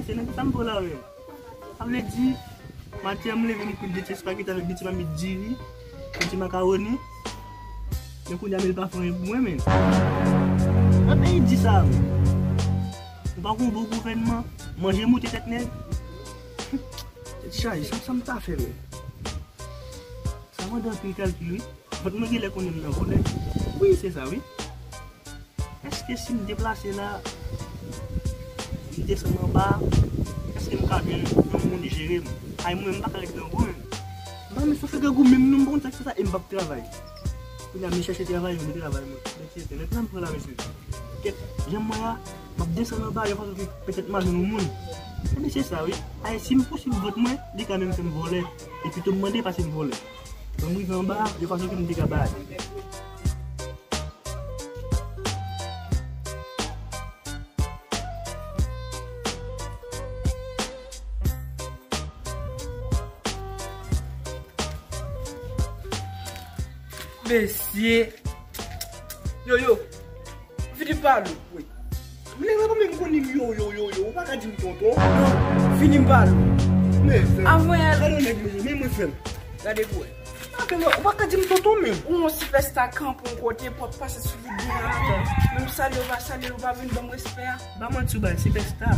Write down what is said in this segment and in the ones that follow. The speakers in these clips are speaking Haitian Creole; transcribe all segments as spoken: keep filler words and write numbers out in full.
Se nan ki sa m pran la menm? Sa vle di, maten an m leve m kwit de ti espageti avèk de ti mamit diri, de ti makawoni. Men kounye a men l pa fè anyen pou mwen menm. Nan peyi di sa menm. Nou pa gon bon gouvènman, manje moute tèt nèg. Tèt chaje, sa, sa m ta fè menm? Sa mande anpil kalkil wi. Vant mwen genlè konnen m nan vòlè. Wi, se sa wi. Èske si m deplase la, m desann anba, èske m ka jwenn yon moun jere m? Ay mwen, m pa ka ret nan gou menm. Ban men sofe grangou menm non, m pa konn sa k fè sa, e m p ap travay. Kounye a, m chèche travay, m travay mwen. Mesye, tèlè pran m pran la, mesye. Kèt, jan m wè a, m ap desann anba, yon fason ke petèt m a jwenn yon moun. Ebyen, se sa, wi. Ay, si m pouswiv vant mwen, li ka menm fè m vòlè. E pito m mande pase m vòlè. Ban m rive anba, yon fason ke m te ka bay. Mesye. Yo, yo. Vini m pale w, wi. M leve pou m konn li m yo, yo, yo, yo. Ou pa ka di m tonton. Non, vini m pale w. Men, frè. Avan yè. Gade yon nèg, mesye. Men mwen, frè m. Gade pou wè. Ou pa ka di m tonton menm. Ou yon sipèsta kanpe yon kote, pòt pase sou li byen ata. Menm salye ou pa salye, ou pa vin ban m respè a. Pa manti w bay sipèsta.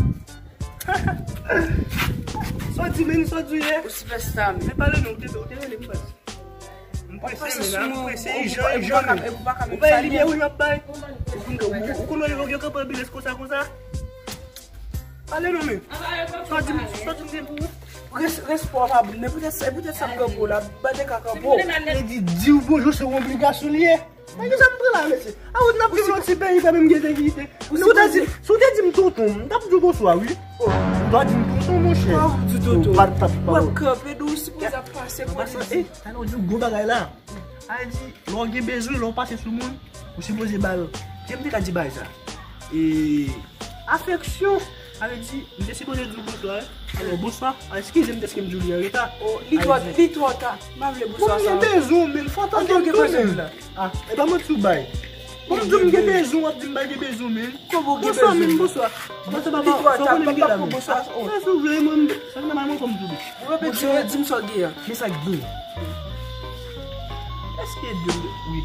Sa w di menm, sa w di w ye? Ou sipèsta menm. Men pale non, ou te, ou te rele m baz. M prese menm, m prese, ijan, ijan menm. Ou pa libere wi m ap bay. Ou konn, ou, ou konn yo, yo kanpe anbilans konsa, konsa. Pale non menm. Sa w di m, sa w di m gen pou ou? Res-, respè w pa bon, men poutèt sa, poutèt sa m kanpe w la, m pa te ka kanpe w. Li di, di w bonjou se yon obligasyon li ye. Men ki sa m pran la, mesye? A, ou t ap viv nan ti peyi, kanmenm gen entegirite. Si w te di, si w te di m tonton, m t ap di w bonswa, wi. Ou pa di m tonton, monchè. Kwa ou di tonton? Ou pa t ap pale. W ap kanpe, dou, ou sipoze ap pase pou li di. Talè w di yon gwo bagay la. Sa vle di, lè w gen bezwen, lè w pase sou moun, ou sipoze ba l. Jan m te ka di bagay sa. E, afeksyon. Sa vle di, m te sipoze di w bonswa, wi. Alò, bonswa. A, eskize m dèske m di w li an reta. O, li twò, li twò ta. M pa vle bonswa sa. Mwen gen bezwen w, men fò w tande m tou, men. A, e pa manti w bay. Bon, m di w m gen bezwen, w ap di m pa gen bezwen, men. Bonswa, men, bonswa. Bonswa, papa. Sa w konnen m gen la, men. Sa, si w vle, mwen, sa nan may mwen, fò m di w. Ou repete, di m sa w gen an. Men sa k gen. Èske de, wi.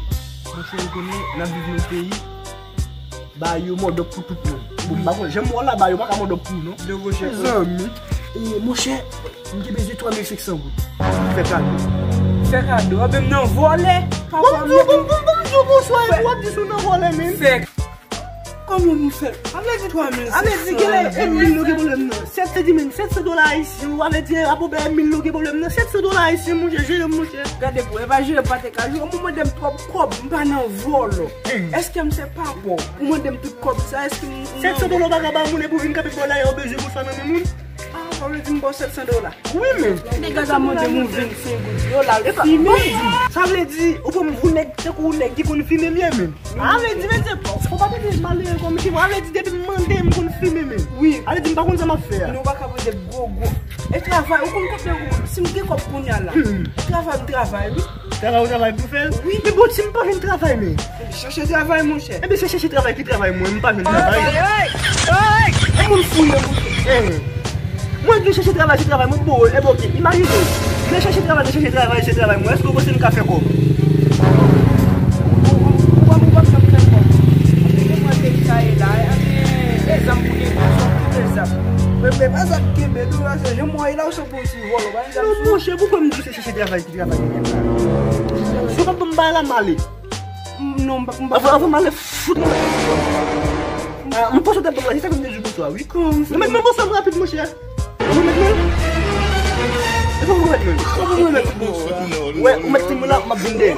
Monchè, ou konnen, n ap viv nan peyi. Ba yo modòp pou tout moun. Bon, m pa konn, jan m wè w la, ba yo pa ka modòp pou ou, non. De gauche. Mezanmi. E, monchè, m te bezwen twa mil senk san goud. Fè kado. Fè kado. A, menm nan vòlè. Bon, bon, bon, bon, bon, bon, bonswa, epi w ap di sou nan vòlè, men. Fè. Kòman nou fè? Sa vle di twa mil senk san. Sa vle di, genlè, e mil nou gen pwoblèm nan. Sèt san di, men, sèt san dola ayisyen, ou vle di, a, bon, ben, e mil nou gen pwoblèm nan. Sèt san dola ayisyen, monchè, jere m, monchè. Gade pou, e pa jere m pa te ka jere, ou mande m twòp kòb, m pa nan vòlò. Èske m se papa w? Ou mande m tout kòb sa, èske m, m nan vòlò? Sèt san dola w pa ka ba moun epi w vin kanpe bò la, yo bezwen pou sa nan men moun. A, sa vle di m ba w sèt san dola? Wi, men. Nèg la ta mande m yon vennsenk goud. Yo la, l fimen. Sa vle di, ou pran m pou nèg, tankou nèg ki konn fimen m ye, men. A, vle di, mesye, fò pa tande malere kòmsi, a, vle di, depi m mande, m konn fimen, men. Wi. A, vle di, m pa konn sa m ap fè a. Nou pa ka mande gwo, gwo. E travay, ou konn konbyen, si m gen kòb kounye a la. Travay, m travay, wi. Travay, ou travay pou fè l? Wi. Men bon, si m pa jwenn travay, men. Ebyen, chache travay, monchè. Ebyen, se chache travay ki travay mwen, m pa jwenn travay. Ay, ay, ay, ay! E moun fou ye, monchè. Eh. Mwen vin chache travay, se travay mwen, bon, ebyen, oke, imajine w. Mwen chache travay, mwen chache travay, se travay mwen. Èske w panse m ka fè kòb? Ou, ou, ou, ou p ap janm fè kòb. Ou te mande m sa ye la, e, e, e zam pou gen, sòti de zam. Men, men pa zam kenbe, tou la, se jan mwen ye la, ou se pou ti vòlò, pa gen zam sou. Non, monchè, poukò m di w se chache travay ki travay mwen la? Si w pa ban m bagay la, m ale. Non, m pa, m pa. Avan, avan m ale fout mwen. Ah, m panse w t ap ban m la, se sa k fè m te di w bonswa, wi. Kòman sa? Remèt mwen bonswa m rapid, monchè. Ou remèt mwen? E fò w remèt mwen. Fò w remèt mwen. Wè, ou mèt timoun la, m ap vin dèyè.